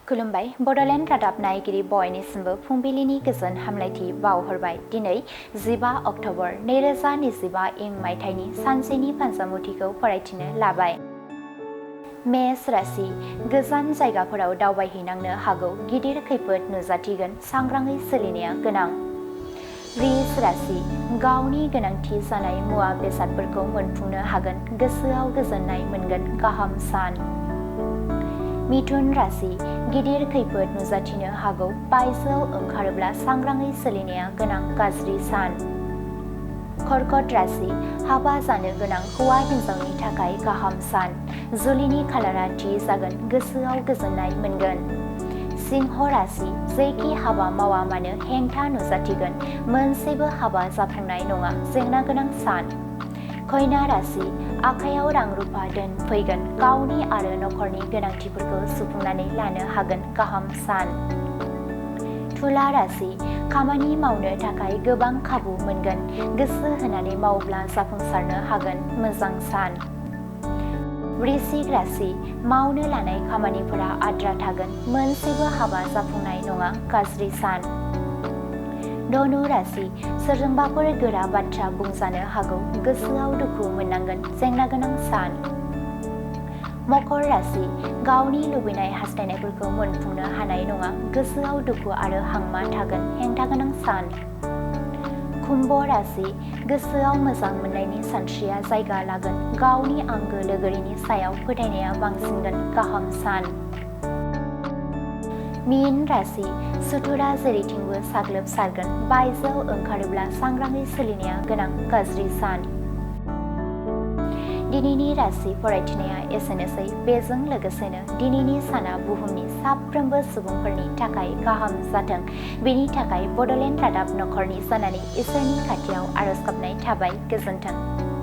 खुलुमबाय बड'लेण्ड रादाब नायगिरि बयनिसिमबो फुंबिलिनि गोजोन हामलायथि बावहरबाय। दिनै 15 अक्ट'बर 2025 इं मायथाइनि सानसेनि फानजामुथिखौ फरायथिनो लाबाय। मेष राशि गोजान जायगाफोराव दावबायहैनांनो हागौ, गिदिर खैफोद नुजाथिगोन, सांग्राङै सोलिनाया गोनां। वृष राशि गावनि गोनांथि जानाय मुवा बेसादफोरखौ मोनफुंनो हागोन, गोसोआव गोजोननाय मोनगोन, गाहाम सान। मिथुन राशि गिदिर खैफोद नुजाथिनो हागौ, बायजोआव ओंखारोब्ला सांग्राङै सोलिनाया गोनां, गाज्रि सान। कर्कट राशि हाबा जानो गोनां हौवा हिन्जावनि थाखाय गाहाम सान, जुलिनि खालारा थि जागोन, गोसोआव गोजोननाय मोनगोन। सिंह राशि जेखि हाबा मावा मानो हेंथा नुजाथिगोन, मोनसेबो हाबा जाफुंनाय नङा, जेंना गोनां सान। कन्या राशि आखायाव रां रुफा धोन फैगोन, गावनि आरो नखरनि गोनांथिफोरखौ सुफुंनानै लानो हागोन, गाहाम सान। तुला राशि खामानि मावनो थाखाय गोबां खाबु मोनगोन, गोसो होनानै मावोब्ला जाफुंसारनो हागोन, मोजां सान। वृश्चिक राशि मावनो लानाय खामानिफोरा आद्रा थागोन, मोनसेबो हाबा जाफुंनाय नङा, गाज्रि सान। धनु राशि सोरजोंबाफोर गोरा बाथ्रा बुंजानो हागौ, गोसोआव दुखु मोननांगोन, जेंना गोनां सान। मकर राशि गावनि लुबैनाय हास्थायनायफोरखौ मोनफुंनो हानाय नङा, गोसोआव दुखु आरो हांमा थागोन, हेंथा गोनां सान। कुम्भ राशि गोसोआव मोजां मोननायनि सानस्रिया जायगा लागोन, गावनि आंगो लोगोरिनि सायाव फोथायनाया बांसिनगोन, गाहाम सान। मीन राशि सुथुरा जेरैथिंबो साग्लोबसारगोन, बायजोआव ओंखारोब्ला सांग्राङै सोलिनाया गोनां, गाज्रि सान। दिनैनि राशि फरायथिनाया एसेनोसै। बेजों लोगोसेनो दिनैनि साना बुहुमनि साफ्रोमबो सुबुंफोरनि थाखाय गाहाम जाथों, बेनि थाखाय बड'लेण्ड रादाब नखरनि जानानै इसोरनि खाथियाव आरज गाबनाय थाबाय। गोजोन्थों।